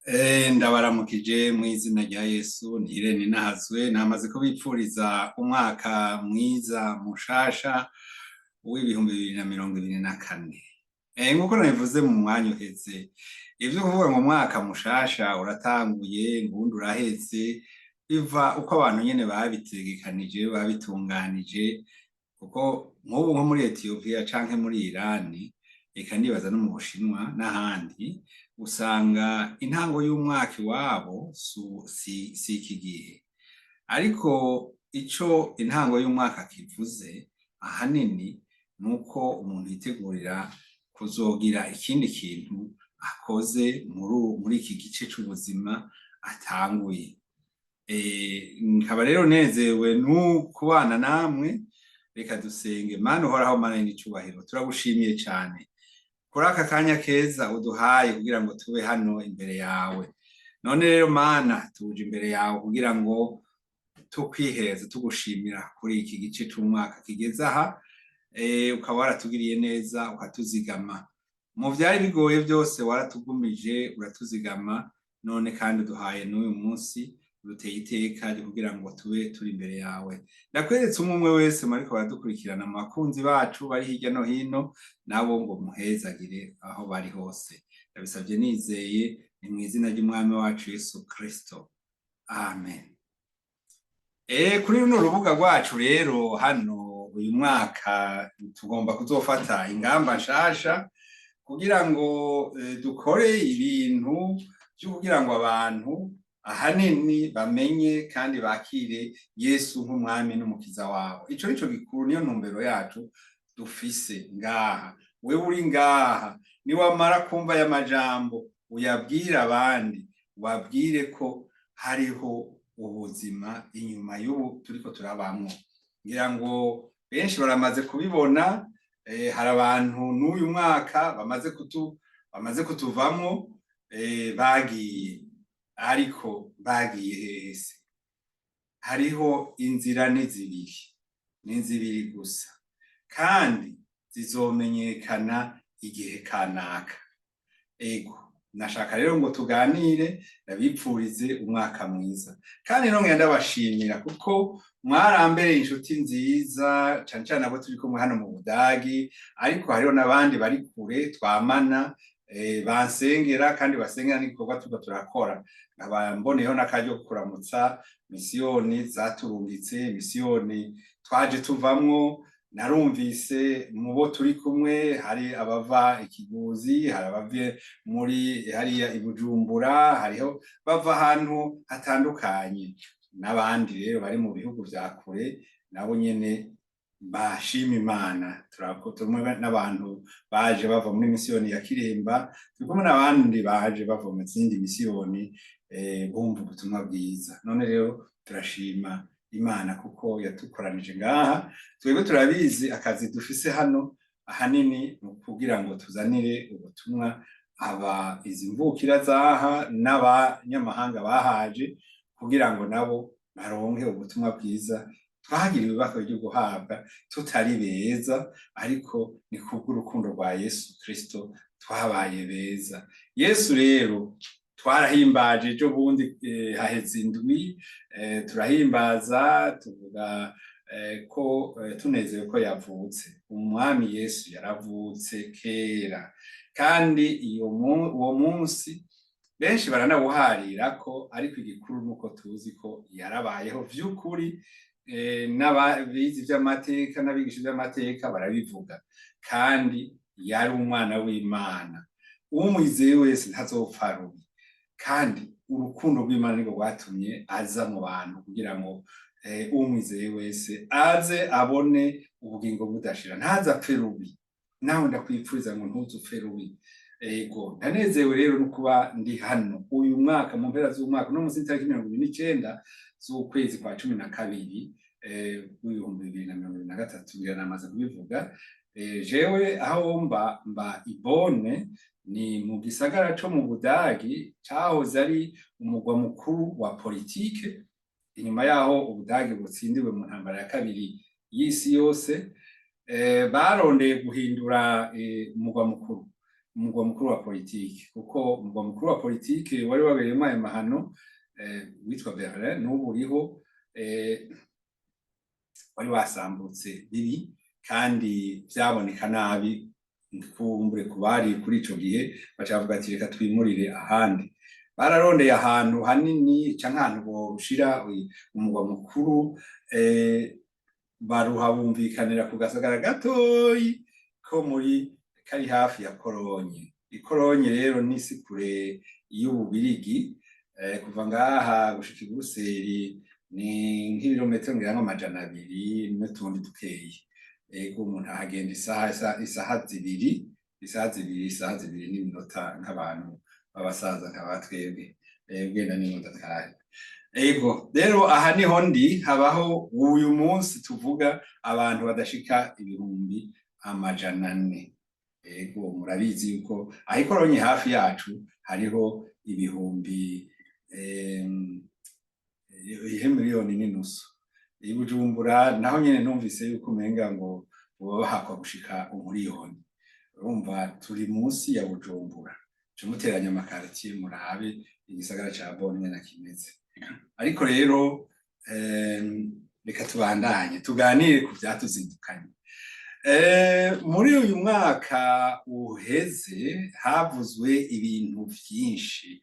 Ndabaramukije mw'izina rya Yesu. Ni Irene Nahazwe. Namaze kubipfuriza umwaka mwiza mushasha w'2024. Nkuko nabivuze mu mwanya uheze, ivyo kuvuga ngo umwaka mushasha uratanguye, ngo uwundi uraheze, biva uko abantu nyene babitegekanije, babitunganije, kuko nk'ubu nko muri Etiyopiya canke muri Irani, eka ndibaza no mu Bushinwa n'ahandi, usanga intango y'umwaka iwabo si iki gihe. Ariko ico intango y'umwaka kivuze ahanini nuko umuntu yitegurira kuzogira ikindi kintu akoze muri iki gice c'ubuzima atanguye. Nkaba rero nezewe kubana namwe. Reka dusenge. Mana uhoraho, Mana y'icubahiro, turagushimiye cane kuri aka kanya keza uduhaye kugira ngo tube hano imbere yawe. None rero Mana, tuje imbere yawe kugira ngo tukwihereze, tugushimira kuri iki gice c'umwaka kigeze aha, ukaba waratugiriye neza, ukatuzigama mu vyari bigoye byose, waratugumije, uratuzigama. None kandi uduhaye n'uyu munsi, uduteye iteka ryo kugira ngo tube turi imbere yawe. Ndakweretse umwe umwe wese muriko baradukurikirana, mu bakunzi bacu bari hirya no hino, nabo ngo muhezagire aho bari hose. Ndabisabye nizeye, ni mu izina ry'Umwami wacu Yesu Kristo, amen. Kuri runo rubuga rwacu rero hano, uyu mwaka tugomba kuzofata ingamba nshasha kugira ngo dukore ibintu vyo kugira ngo abantu ahanini bamenye kandi bakire Yesu nk'Umwami n'Umukiza wabo. Ico nico gikuru, niyo ntumbero yacu dufise ngaha. Wewe uri ngaha, niwamara kumva aya majambo, uyabwire abandi, ubabwire ko hariho ubuzima inyuma y'ubu turiko turabamwo. Ngira ngo benshi baramaze kubibona. Hari abantu n'uyu mwaka bamaze kutuvamwo, bagiye. Ariko bagiye hehe se? Hariho inzira, ni zibiri, ni zibiri gusa, kandi zizomenyekana igihe kanaka. Ego, nashaka rero ngo tuganire, ndabipfurize umwaka mwiza, kandi nongera ndabashimira kuko mwarambereye inshuti nziza, cane cane abo turi kumwe hano mu Budagi, ariko hariho n'abandi bari kure twamana, bansengera kandi basengera n'igikorwa turiko turakora. Nkaba mboneyeho n'akaryo ko kuramutsa misiyoni zaturungitse, misiyoni twaje tuvamwo. Narumvise mu bo turi kumwe hari abava Ikiguzi, hari abava muri hariya i Bujumbura, hariho bava ahantu hatandukanye, n'abandi rero bari mu bihugu vya kure, nabo nyene bashima Imana. Turi n'abantu baje bava muri misiyoni ya Kiremba, turi kumwe n'abandi baje bava mu zindi misiyoni, bumva ubutumwa bwiza. None rero turashima Imana kuko yatukoranije ngaha. Twebwe turabizi, akazi dufise hano ahanini ni ukugira ngo tuzanire ubutumwa aba izi mvukira zaha n'abanyamahanga bahaje, kugira ngo nabo baronke ubutumwa bwiza twagiriwe ibakwe ryo guhabwa. Tutari beza, ariko ni kubw'urukundo rwa Yesu Kristo twabaye beza. Yesu rero twarahimbaje ejo bundi, haheze indwi, turahimbaza, tuvuga ko tunezerewe ko yavutse. Umwami Yesu yaravutse kera, kandi uwo munsi benshi baranawuharira ko, ariko igikuru nuko tuzi ko yarabayeho vy'ukuri. N'abize ivy'amateka n'abigisha ivy'amateka barabivuga, kandi yari umwana w'Imana. Umwizeye wese ntazopfa rubi, kandi urukundo rw'Imana nirwo rwatumye aza mu bantu kugira ngo umwizeye wese aze abone ubugingo budashira, ntaze apfe rubi. Nawe ndakwipfuriza ngo ntuze upfe rubi. Ego, ndanezerewe rero no kuba ndi hano uyu mwaka, mu mpera z'umwaka. Uno munsi itariki 29 z'ukwezi kwa 12 w'2023, ngira namaze kubivuga. Jewe aho mba, mba i Bonn, ni mu gisagara co mu Budagi cahoze ari umugwa mukuru wa politike inyuma yaho Ubudagi butsindiwe mu ntambara ya kabiri y'isi yose. Barondeye guhindura umugwa mukuru. Umugwa mukuru wa politike, kuko umugwa mukuru wa politike wari wabereyemo ayo mahano witwa Berlin, n'ubu uriho, wari wasambutse bibi kandi vyaboneka nabi. Kumbure ku bari kuri ico gihe baca bavuga ati: "Reka twimurire ahandi." Bararondeye ahantu hanini canke ahantu boshira umugwa mukuru, baruha bumvikanira ku gasagara gatoyi ko muri kari hafi ya Kolonye. Ikolonye rero nisi kure y'Ububirigi, kuva ngaha gushika i Buruseli ni nk'ibirometero ngira ngo 200 n'utundi dukeyi. Ego, umuntu ahagenda isaha 2, isaha 2 n'iminota, nk'abantu b'abasaza nka batwebwe, ugenda n'imodokari. Ego, rero aha niho ndi. Habaho uyu munsi tuvuga abantu badashika 400,000. Ego, murabizi yuko aho Ikolonye hafi yacu hariho ibihumbi ihe 1.5 miliyoni. I Bujumbura naho nyene numvise yuko umenga ngo boba bahakwa gushika 1 miliyoni. Urumva turi munsi ya Bujumbura. Muteranya ama quartiers, murabe igisagara ca Bonn ingene kimeze. Ariko rero reka tubandanye tuganire ku vyatuzindukanye. Muri uyu mwaka uheze havuzwe ibintu vyinshi.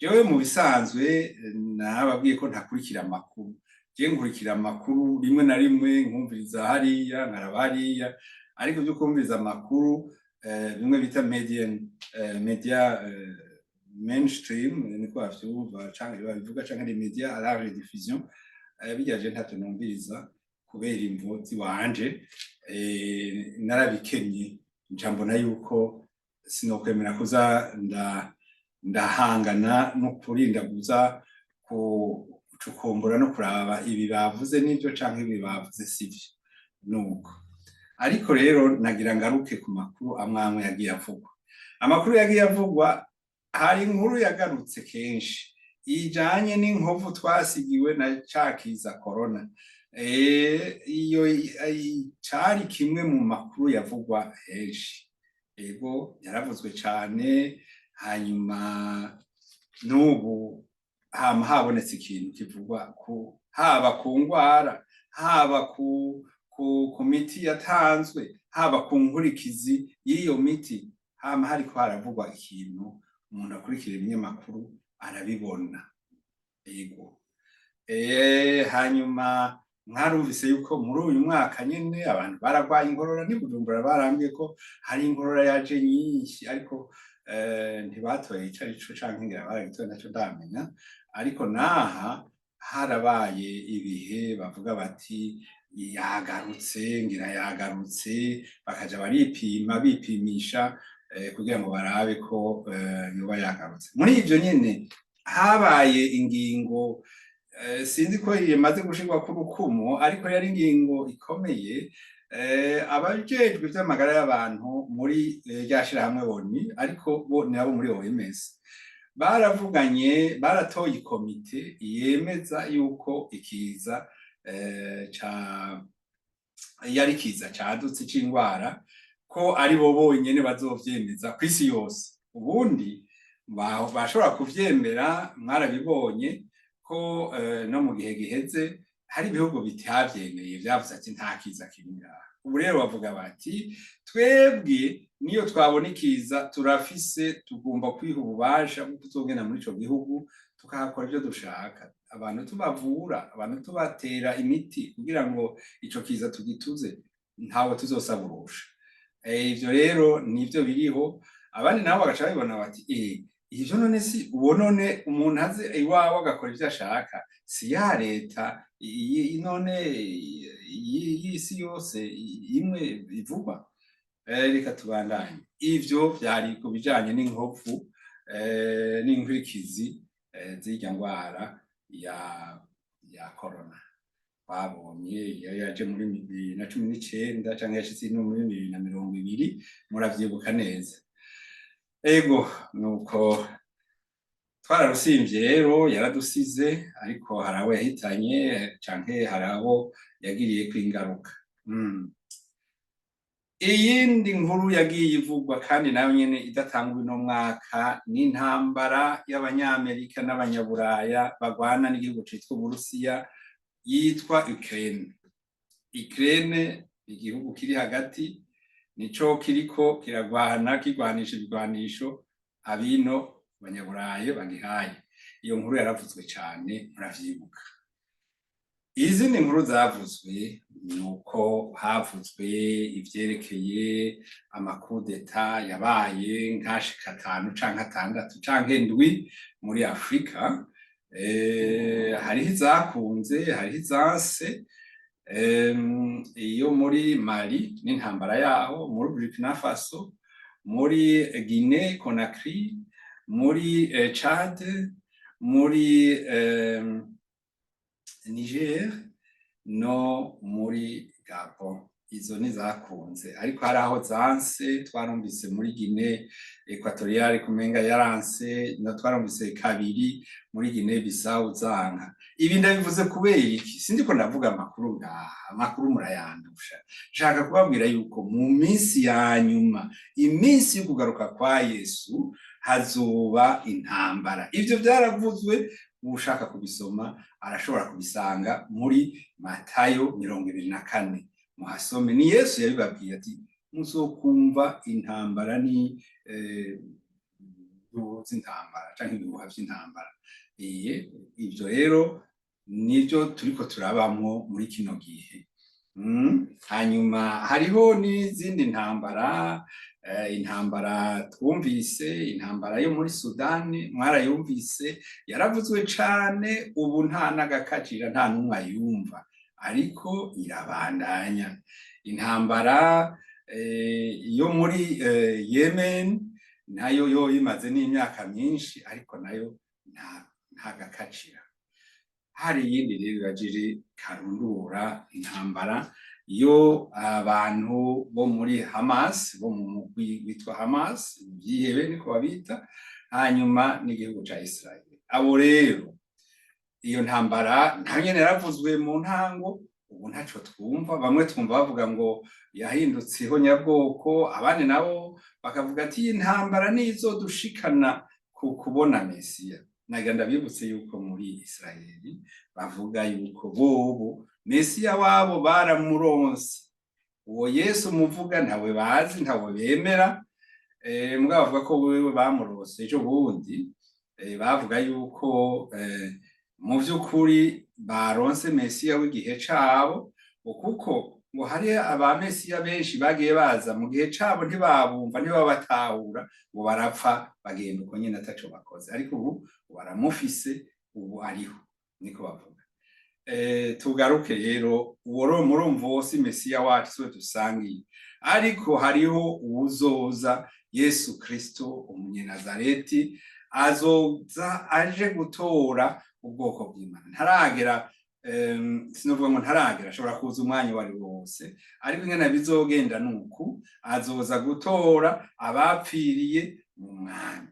Jewe mu bisanzwe nababwiye ko ntakurikira amakuru. Je nkurikira amakuru rimwe na rimwe, nkumviriza hariya, nkaraba hariya, ariko ivyo kumviriza amakuru bimwe bita media mainstream, niko bavyumva canke babivuga, canke les médias à large diffusion, birya je ntavyo numviriza kubera imvo ziwanje. Narabikenye, nca mbona yuko sinokwemera kuza ndahangana no kurinda kuza gucukumbura no kuraba ibi bavuze n'ivyo canke ibi bavuze sivyo. Nuko ariko rero nagira ngaruke ku makuru amwe amwe yagiye avugwa. Amakuru yagiye avugwa, hari inkuru yagarutse kenshi ijanye n'inkovu twasigiwe na ca kiza corona. Iyo cari kimwe mu makuru yavugwa henshi. Ego, yaravuzwe cane. Hanyuma n'ubu hama habonetse ikintu kivugwa ku haba ku ngwara, haba ku miti yatanzwe, haba ku nkurikizi y'iyo miti, hama hariko haravugwa ikintu. Umuntu akurikira ibinyamakuru arabibona. Ego. Hanyuma mwarumvise yuko muri uyu mwaka nyene abantu baragwaye inkorora. Ni Bujumbura barambwiye ko hari inkorora yaje nyinshi, ariko ntibatoye ico arico, canke ngira baragitoye, ntaco ndamenya. Ariko naha harabaye ibihe bavuga bati yagarutse, ngira yagarutse, bakaja baripima, bipimisha kugira ngo barabe ko yoba yagarutse. Muri ivyo nyene habaye ingingo, sinzi ko imaze gushirwako urukumu, ariko yari ingingo ikomeye. Abajejwe ivy'amagara y'abantu muri rya shirahamwe ONU, ariko bo nabo muri OMS, baravuganye, baratoye ikomite yemeza yuko ikiza ca yari kiza cadutse c'ingwara, ko ari bo bonyene bazovyemeza kw'isi yose. Ubundi bashobora kuvyemera, mwarabibonye ko no mu gihe giheze hari ibihugu bitavyemeye, vyavuze ati nta kiza kiri ngaha. Ubu rero bavuga bati: "Twebwe niyo twabona ikiza, turafise, tugomba kwiha ububasha bwo kuzogenda muri ico gihugu tukahakora ivyo dushaka, abantu tubavura, abantu tubatera imiti kugira ngo ico kiza tugituze, ntawe tuzosaba uruhusha." Ivyo rero nivyo biriho. Abandi nabo bagaca babibona bati: "Ivyo none si uwo none umuntu aze iwawe agakora ivyo ashaka, si ya leta none y'isi yose imwe ivugwa?" Reka tubandanye. Ivyo vyari ku bijanye n'inkovu n'inkurikizi z'irya ngwara ya corona twabonye iyo yaje muri 2019 canke yashitse no muri 2020, muravyibuka neza. Ego, nuko twararusimvye rero, yaradusize, ariko hari abo yahitanye canke hari abo yagiriyeko ingaruka. Iyindi nkuru yagiye ivugwa kandi nayo nyene idatangwa uno mwaka ni intambara y'Abanyamerika n'Abanyaburaya bagwana n'igihugu citwa Uburusiya, yitwa Ukraine. Ukraine, igihugu kiri hagati, nico kiriko kiragwana, kigwanisha ibigwanisho abino Abanyaburayi bagihaye. Iyo nkuru yaravuzwe cane, muravyibuka. Izindi nkuru zavuzwe nuko havuzwe ivyerekeye amakudeta yabaye nkashika atanu canke atandatu canke ndwi muri Afrika. Hariho izakunze, hariho izanse. Iyo muri Mali n'intambara yaho, muri Burkina Faso, muri Guinée Conakry, muri Chad, muri Niger no muri Gabon. Izo ntizakunze, ariko hari aho zanse. Twarumvise muri Guinée Equatoriale kumenga yaranse, no twarumvise kabiri muri Guinée Bissau zanka. Ibi ndabivuze kubera iki? Sindiko ndavuga amakuru ngaha, amakuru murayandusha. Nshaka kubabwira yuko mu minsi ya nyuma, iminsi yo kugaruka kwa Yesu, hazoba intambara. Ivyo vyaravuzwe, ushaka kubisoma arashobora kubisanga muri Matayo 24, muhasome. Ni Yesu yabibabwiye ati: "Muzokumva intambara ni z'intambara canke ibihuha vy'intambara." Iye ivyo rero nivyo turiko turabamwo muri kino gihe. Hanyuma hariho n'izindi ntambara, intambara twumvise, intambara yo muri Sudani, mwarayumvise, yaravuzwe cane. Ubu nta n'agakacira, nta n'umwe ayumva, ariko irabandanya. Intambara yo muri Yemen nayo yo imaze n'imyaka myinshi, ariko nayo nta gakacira. Hari iyindi rero yajiri karundura, intambara yo abantu bo muri Hamas, bo mu mugwi witwa Hamas, ivyihebe niko babita, hanyuma n'igihugu ca Israel. Abo rero, iyo ntambara nta nyene yaravuzwe mu ntango, ubu ntaco twumva. Bamwe twumva bavuga ngo yahindutse ihonyabwoko, abandi nabo bakavuga ati: "Iyi ntambara nizodushikana ku kubona Mesiya." Nagira ndabibutse yuko muri Israeli bavuga yuko bobo Mesiya wabo baramuronse. Uwo Yesu muvuga ntawe bazi, ntawe bemera. Mugabo bavuga ko wewe bamuronse ejo bundi. Bavuga yuko mu vy'ukuri baronse Mesiya w'igihe cabo, kuko ngo hari abamesiya benshi bagiye baza mu gihe cabo, ntibabumva, ntibabatahura, ngo barapfa bagenda uko nyene ataco bakoze, ariko ubu baramufise, ubu ariho, niko bavuga. Tugaruke rero, uwo murumva wose Mesiya wacu siwe dusangiye, ariko hariho uwuzoza, Yesu Kristo umunyenazareti, azoza aje gutora ubwoko bw'Imana. Ntaragera, sinovuga ngo ntaragera, ashobora kuza umwanya uwo ari wo wose, ariko ingene bizogenda nuku: azoza gutora abapfiriye mu Mwami,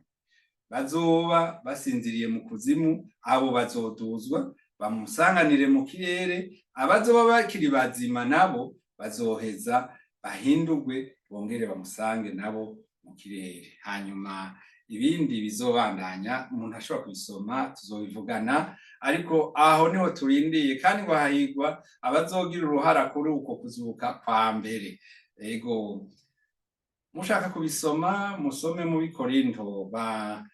bazoba basinziriye mu kuzimu, abo bazoduzwa bamusanganire mu kirere. Abazoba bakiri bazima nabo bazoheza bahindurwe, bongere bamusange nabo mu kirere. Hanyuma ibindi bizobandanya umuntu ashobora kubisoma, tuzobivugana, ariko aho niho turindiye. Kandi ngo hahigwa abazogira uruhara kuri uko kuzuka kwa mbere. Ego, mushaka kubisoma musome mu Bikorinto ba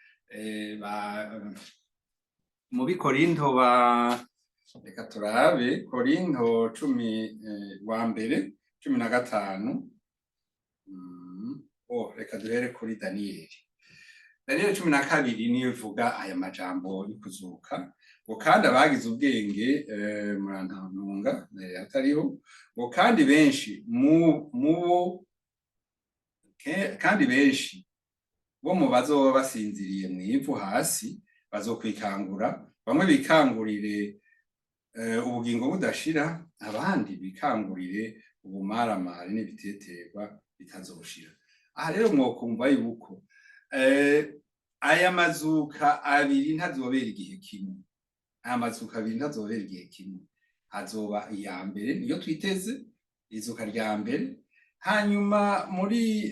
mu Bikorinto ba, reka turabe, Korinto 10 wa mbere 15. Oh, reka duhere kuri Daniyeli, Daniyeli 12 niyo ivuga aya majambo y'ukuzuka. Ngo kandi abagize ubwenge, murantunga atariho, ngo kandi benshi mu bo, kandi benshi bo mu bazoba basinziriye mw'ivu hasi bazokwikangura, bamwe bikangurire ubugingo budashira, abandi bikangurire ubumaramare n'ibiteterwa bitazoshira. Aha rero mwokumva yuko aya mazuka abiri ntazobera igihe kimwe. Aya mazuka abiri ntazobera igihe kimwe. Hazoba iya mbere, niyo twiteze, izuka rya mbere. Hanyuma muri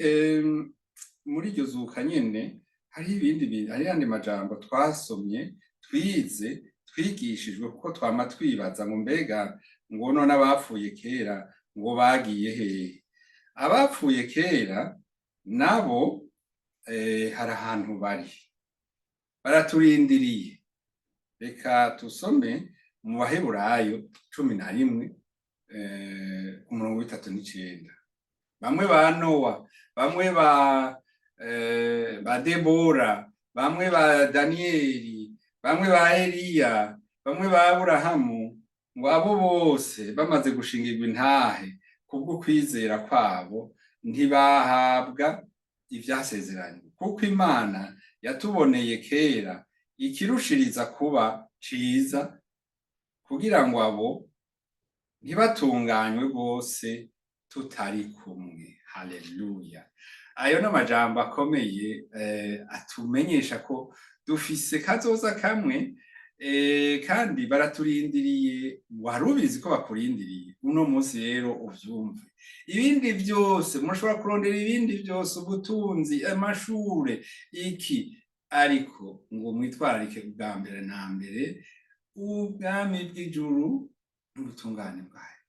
iryo zuka nyene hariho ibindi bintu, hariho ayandi majambo twasomye, twize, twigishijwe, kuko twama twibaza ngo mbega ngo none abapfuye kera ngo bagiye hehe? Abapfuye kera nabo hari ahantu bari, baraturindiriye. Reka tusome mu Baheburayo 11, ku murongo w'39. Bamwe ba Nowa, bamwe ba Debora, bamwe ba Daniyeli, bamwe ba Eliya, bamwe ba Aburahamu, ngo abo bose bamaze gushingirwa intahe kubwo kwizera kwabo, ntibahabwa ivyasezeranywe, kuko Imana yatuboneye kera ikirushiriza kuba ciza, kugira ngo abo ntibatunganywe rwose tutari kumwe. Haleluya! Ayo n'amajambo akomeye atumenyesha ko dufise kazoza kamwe, kandi baraturindiriye. Wari ubizi ko bakurindiriye uno munsi? Rero uvyumve, ibindi vyose mushobora kurondera, ibindi vyose, ubutunzi, amashure, iki, ariko ngo mwitwararike bwa mbere na mbere ubwami bw'ijuru n'ubutungane bwayo.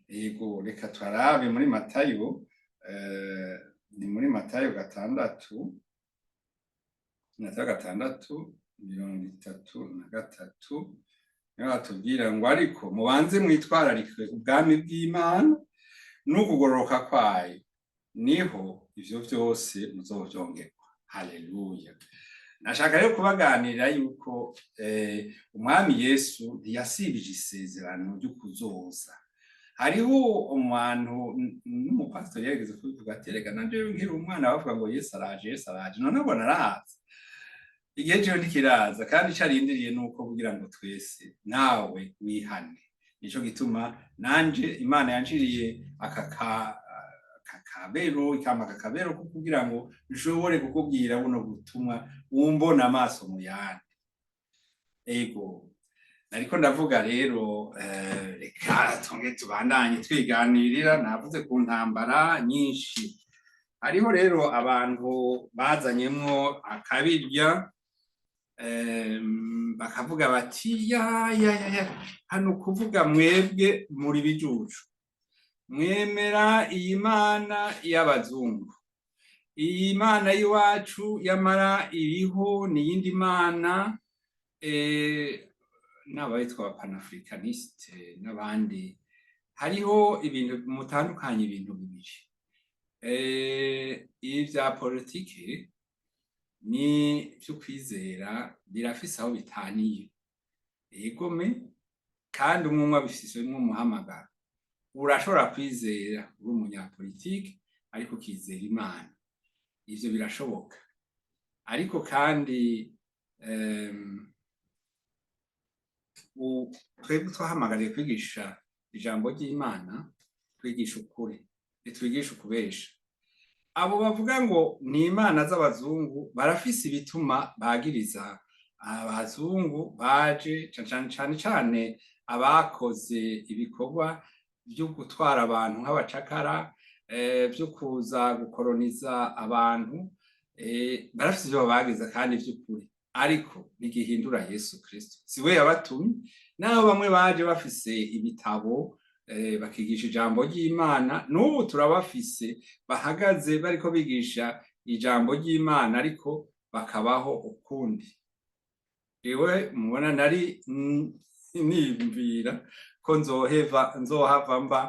Yego, reka turabe muri Matayo, ni muri Matayo 6, Matayo 6:33, niho batubwira ngo: "Ariko mubanze mwitwararike ubwami bw'Imana n'ukugororoka kwayo, niho ivyo vyose muzovyongerwa." Haleluya! Nashaka rero kubaganirira yuko Umwami Yesu ntiyasibije isezerano ryo kuzoza. Hariho umuntu n'umupasitori yarigeze kubivuga ati: "Erega nanje nkiri umwana bavuga ngo Yesu araje, Yesu araje, none abona araza." Igihe ciwe ntikiraza, kandi ico arindiriye nuko kugira ngo twese, nawe wihane. Nico gituma nanje Imana yanciriye aka kabero, ikampa aka kabero ko kugira ngo nshobore kukubwira buno butumwa, wumbona amaso mu yandi. Ego, nariko ndavuga rero, reka tunge tubandanye twiganirira. Navuze ku ntambara nyinshi. Hariho rero abantu bazanyemwo akabirya, bakavuga bati: "Ya ya ya ya, hano kuvuga mwebwe muri bijuju, mwemera iyi mana y'abazungu, iyi mana y'iwacu yamara iriho ni iyindi mana." N'abayitwa abapanafricaniste n'abandi, hariho ibintu mutandukanye, ibintu bibiri. Ibi vya politike ni vy'ukwizera birafise aho bitaniye, egome, kandi umwe umwe abifisemwo umuhamagaro. Urashobora kwizera uri umunyapolitike ariko ukizera Imana, ivyo birashoboka. Ariko kandi twebwe twahamagariye kwigisha ijambo ry'Imana, twigisha ukuri, ntitwigisha ukubesha. Abo bavuga ngo ni imana z'abazungu barafise ibituma bagiriza abazungu baje cane cane, cane abakoze ibikorwa vyo gutwara abantu nk'abacakara, vyo kuza gukoroniza abantu. Barafise ivyo babagiza kandi vy'ukuri, ariko ntigihindura Yesu Kristo siwe yabatumye. Naho bamwe baje bafise ibitabo, bakigisha ijambo ry'Imana, n'ubu turabafise bahagaze bariko bigisha ijambo ry'Imana, ariko bakabaho ukundi. Jewe mubona nari niyumvira ko nzoheva, nzohava mba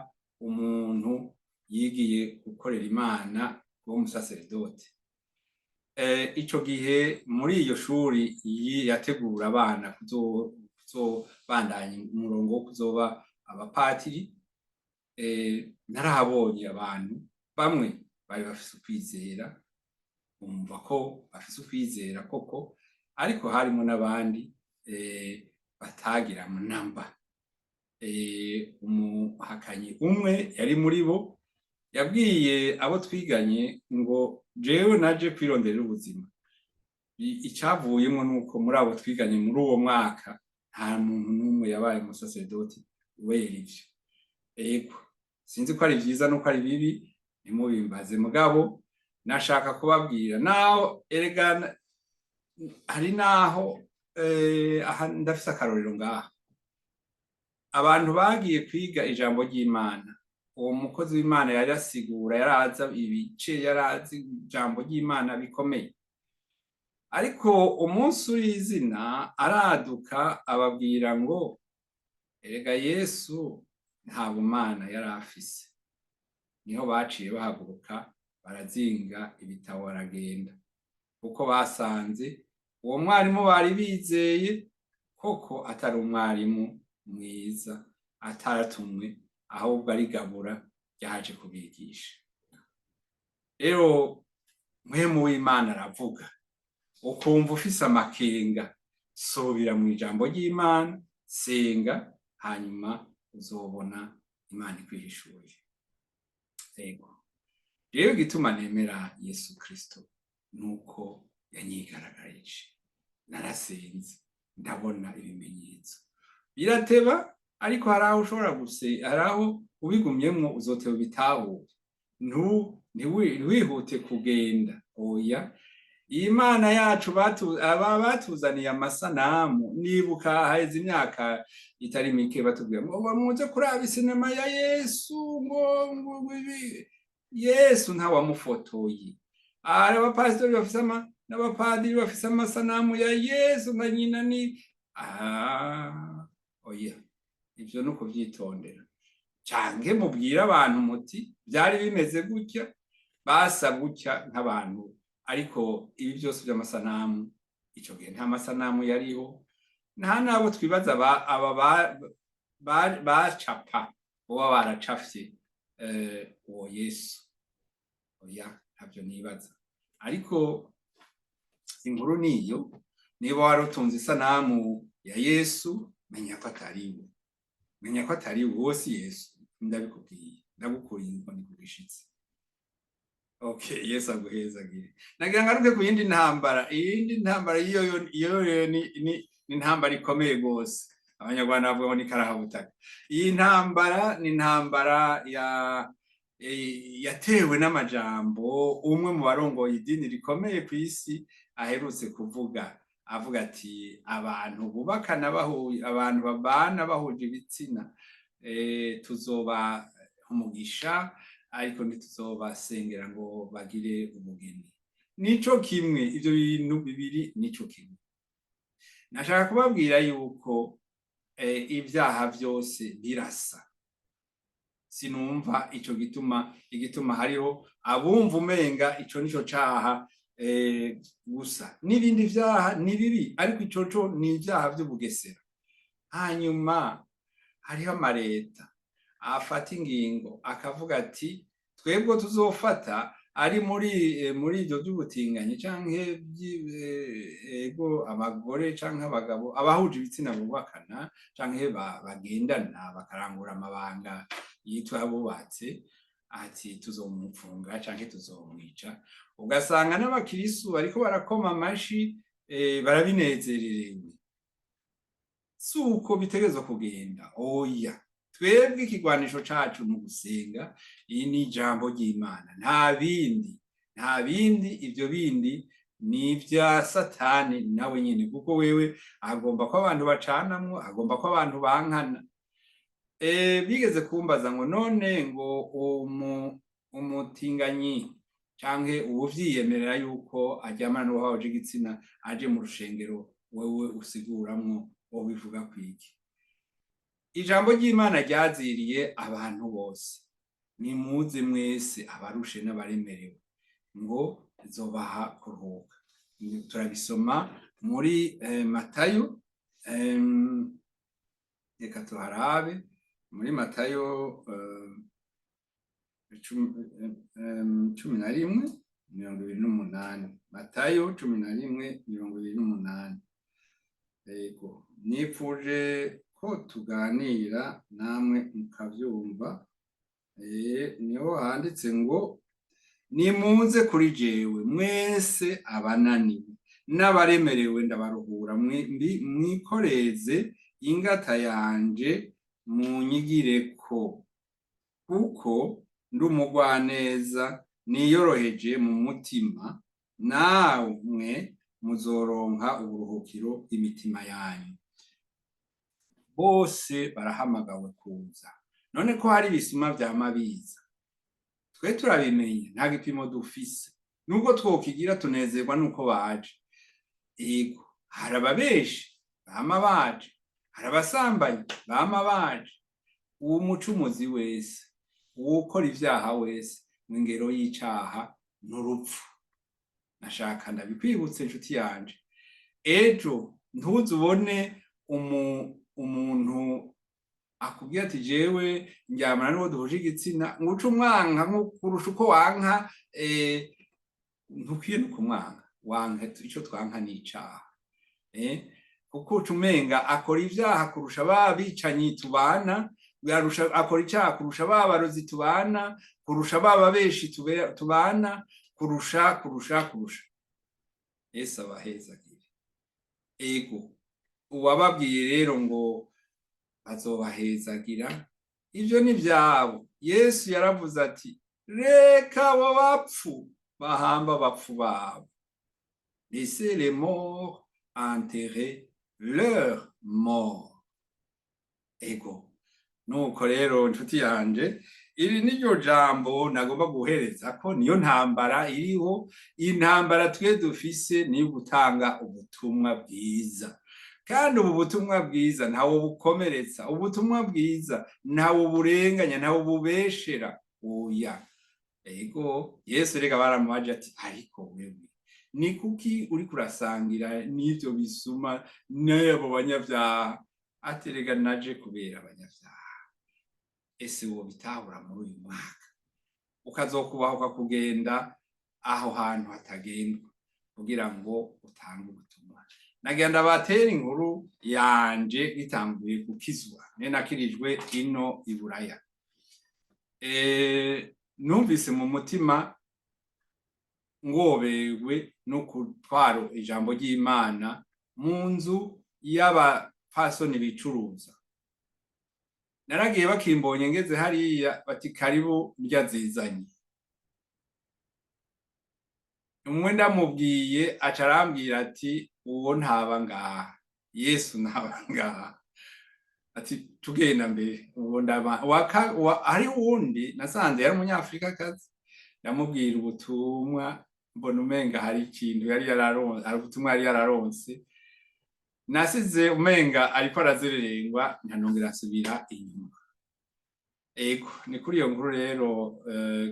umuntu yigiye gukorera Imana, w'umusaseredoti. Ico gihe muri iyo shuri yategura abana kuzobandanya umurongo wo kuzoba abapatiri, narahabonye abantu bamwe bari bafise ukwizera, bumva ko bafise ukwizera koko, ariko harimo n'abandi batagira namba. Umuhakanyi umwe yari muri bo yabwiye abo twiganye ngo: "Jewe naje kwironderera ubuzima." Icavuyemwo nuko muri abo twiganye muri uwo mwaka nta muntu n'umwe yabaye umusaseredoti kubera ivyo. Ego, Sinzi ko ari vyiza nuko ari bibi, ntimubimbaze, mugabo nashaka kubabwira naho erega hari naho aha ndafise akarorero ngaha. Abantu bagiye kwiga ijambo ry'Imana, uwo mukozi w'Imana yari asigura, yaraza ibice, yarazi ijambo ry'Imana bikomeye, ariko umunsi w'izina araduka ababwira ngo erega Yesu nta bumana yari afise. Niho baciye bahaguruka, barazinga ibitabo, baragenda, kuko basanze uwo mwarimu bari bizeye koko atari umwarimu mwiza, ataratumwe, ahubwo ari gabura ryaje kubigisha. Rero Mpwemu w'Imana aravuga, ukumva ufise amakenga, subira mu ijambo ry'Imana, senga, hanyuma uzobona Imana ikwihishuye. Yego, rero igituma nemera Yesu Kristo nuko yanyigaragarije. Narasenze, ndabona ibimenyetso, birateba, ariko hari aho ushobora guse, hari aho ubigumyemwo uzoteba ubitahure. Ntiwihute kugenda, oya. Imana yacu aba batuzaniye amasanamu. Nibuka haheze imyaka itari mike batubwira ngo muze kuraba isinema ya Yesu, ngo ibi Yesu ntawamufotoye. Hari abapasitori bafise n'abapadiri bafise amasanamu ya Yesu na nyina ni oya, ivyo ni ukuvyitondera, canke mubwire abantu muti byari bimeze gutya, basa gutya nk'abantu. Ariko ibi byose by'amasanamu, ico gihe nta masanamu yariho, nta n'abo twibaza aba bacapa boba baracafye uwo Yesu. Oya, ntabyo nibaza. Ariko inkuru niyo, niba wari utunze isanamu ya Yesu, menya ko atari we, menya ko atari we, si Yesu. Ndabikubwiye, ndagukuriye inkoni ku gishitsi. Okay, Yesu aguhezagire. Nagira ngaruke ku yindi ntambara. Iyindi ntambara iyo yo ni intambara ikomeye gose. Abanyarwanda bavuga ngo ni karahabutaka. Iyi ntambara ni intambara ya yatewe n'amajambo umwe mu barongoye idini rikomeye ku isi aherutse kuvuga, avuga ati abantu bubakana bahuye, abantu babana bahuje ibitsina, tuzoba umugisha, ariko ntituzobasengera ngo bagire umugeni. Nico kimwe, ivyo bintu bibiri nico kimwe. Nashaka kubabwira yuko ibyaha byose birasa. Sinumva ico gituma, igituma hariho abumva umenga ico nico caha gusa, n'ibindi vyaha ni bibi, ariko ico co ni ivyaha vy'ubugesera. Hanyuma hariho amareta afata ingingo akavuga ati twebwe tuzofata ari muri ivyo vy'ubutinganyi canke ego abagore canke abagabo, abahuje ibitsina bubakana canke bagendana bakarangura amabanga yitwa abubatse, ati tuzomupfunga canke tuzomwica. Ugasanga n'abakirisu bariko barakoma amashi, barabinezererewe. Si uko bitegerezwa kugenda, oya. Twebwe ikigwanisho cacu mu gusenga, iyi ni ijambo ry'Imana, nta bindi, nta bindi. Ivyo bindi ni ivya Satani nawe nyene, kuko wewe agomba ko abantu bacanamwo, agomba ko abantu bankana. Bigeze kumbaza ngo none ngo umutinganyi canke uwuvyiyemerera yuko aryamana n'uwahuje igitsina aje mu rushengero wewe usiguramwo, wobivuga kwiki? Ijambo ry'Imana ryaziriye abantu bose: nimuze mwese abarushe n'abaremerewe, ngo zobaha kuruhuka. Turabisoma muri Matayo, reka tuharabe muri Matayo 11:28. Matayo 11:28. Yego, nipfuje ko tuganira namwe mukavyumva. Niho handitse ngo nimuze kuri jewe mwese abananiwe n'abaremerewe, ndabaruhura. Mwikoreze ingata yanje, munyigireko. Kuko ndi umugwaneza niyoroheje mu mutima, namwe muzoronka uburuhukiro bw'imitima yanyu. Bose barahamagawe kuza. None ko hari ibisuma vyama biza, twe turabimenye, nta gipimo dufise. Nubwo twokigira, tunezerwa nuko baje. Ego, hari ababeshi bama baje, hari abasambanyi bama baje. Uwo mucumuzi wese, uwukora ivyaha wese, mu ngero y'icaha n'urupfu. Nashaka ndabikwibutse, inshuti yanje. Ejo ntuzubone umuntu akubwira ati: "Jewe ndyamana n'uwo duhuje igitsina", ngo uce umwanka kurusha uko wanka. Ntukwiye no kumwanka, wanka ico twanka ni icaha, kuko uca umenga akora ivyaha kurusha ba bicanyi tubana, akora icaha kurusha ba barozi tubana, kurusha ba babeshi tubana, kurusha, kurusha, kurusha. Yesu abahezagire. Ego, uwababwiye rero ngo bazobahezagira, ivyo ni vyabo. Yesu yaravuze ati: "Reka abo bapfu bahamba abapfu babo." Laissez les morts enterrer leur mort. Ego, nuko rero, inshuti yanje, iri niryo jambo nagomba guhereza ko niyo ntambara iriho. Intambara twe dufise niyo gutanga ubutumwa bwiza, kandi ubu butumwa bwiza ntawe bukomeretsa, ubutumwa bwiza ntawe burenganya, ntawe bubeshera, oya. Ego, Yesu rega baramubaje ati: "Ariko wewe ni kuki uri kurasangira n'ivyo bisuma n'abo banyabyaha?" Ati: "Rega naje kubera abanyabyaha." Ese wobitahura muri uyu mwaka, ukazokubahuka kugenda aho hantu hatagendwa kugira ngo utange ubutumwa? Nagira ndabatera inkuru yanje gitanguye gukizwa. Ne nakirijwe ino i Buraya. Numvise mu mutima ngoberwe no gutwara ijambo ry'Imana mu nzu y'abapfasoni bicuruza. Naragiye, bakimbonye ngeze hariya bati: "Karibu, ndya zizanye." Umwe ndamubwiye, aca arambwira ati: "Uwo ntaba ngaha, Yesu ntaba ngaha." Ati: "Tugenda mbere." Uwo ndaba hari uwundi nasanze yari umunyafrikakazi, ndamubwira ubutumwa, mbona umenga hari ikintu yari yararonse, hari ubutumwa yari yararonse. Nasize umenga ariko arazererengwa, ntanongera asubira inyuma. Ego, ni kuri iyo nkuru rero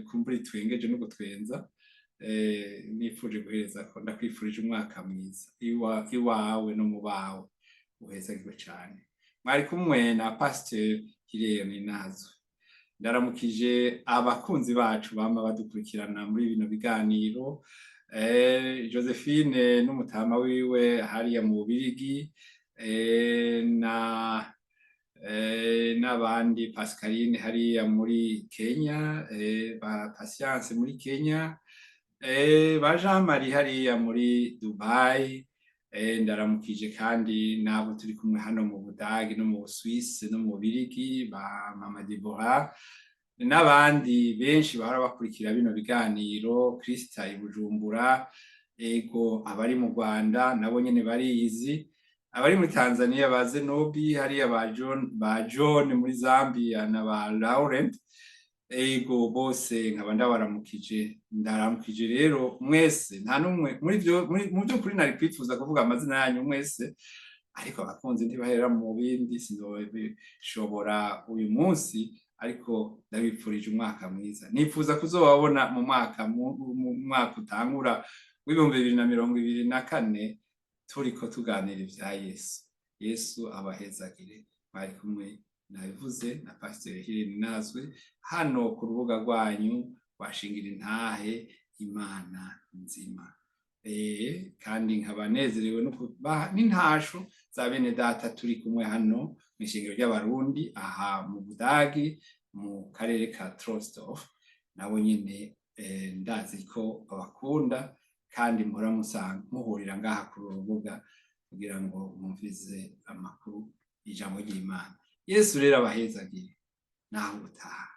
kumbura itwengeje no gutwenza, nifuje guhereza ko ndakwifurije umwaka mwiza iwawe no mu bawe, uhezagirwe cane. Mwari kumwe na Pasteur Hirene Nazwe. Ndaramukije abakunzi bacu bama badukurikirana muri bino biganiro, Josephine n'umutama wiwe hariya mu Bubirigi, na n'abandi, Pascaline hariya muri Kenya, ba Patience muri Kenya, ba Jean Marie hariya muri Dubai. Ndaramukije kandi n'abo turi kumwe hano mu Budagi no mu Busuwisi no mu Bubirigi, ba Mama Deborah n'abandi benshi bahora bakurikira bino biganiro, Krista i Bujumbura. Ego, abari mu Rwanda nabo nyene barizi, abari muri Tanzania ba Zenobi hariya, ba John muri Zambia na ba Laurent. Ego, bose nkaba ndabaramukije. Ndaramukije rero mwese, nta n'umwe muri vyo mu by'ukuri nari kwifuza kuvuga amazina yanyu mwese, ariko abakunzi ntibahera mu bindi, sinobishobora uyu munsi. Ariko ndabipfurije umwaka mwiza, nifuza kuzobabona mu mwaka utangura w'2024 turiko tuganira ivya Yesu. Yesu abahezagire. Mwari kumwe, nabivuze, na Pasiteri Hirene Nazwe hano ku rubuga rwanyu washingira intahe Imana nzima. Kandi nkaba nezerewe no kubaha n'intasho za bene data turi kumwe hano mu ishengero ry'Abarundi aha mu Budagi, mu karere ka Troisdorf. Nabo nyene ndazi ko babakunda, kandi muhora muhurira ngaha kuri uru rubuga kugira ngo mwumvize amakuru y'ijambo ry'Imana. Yesu rero abahezagire. Naho ubutaha.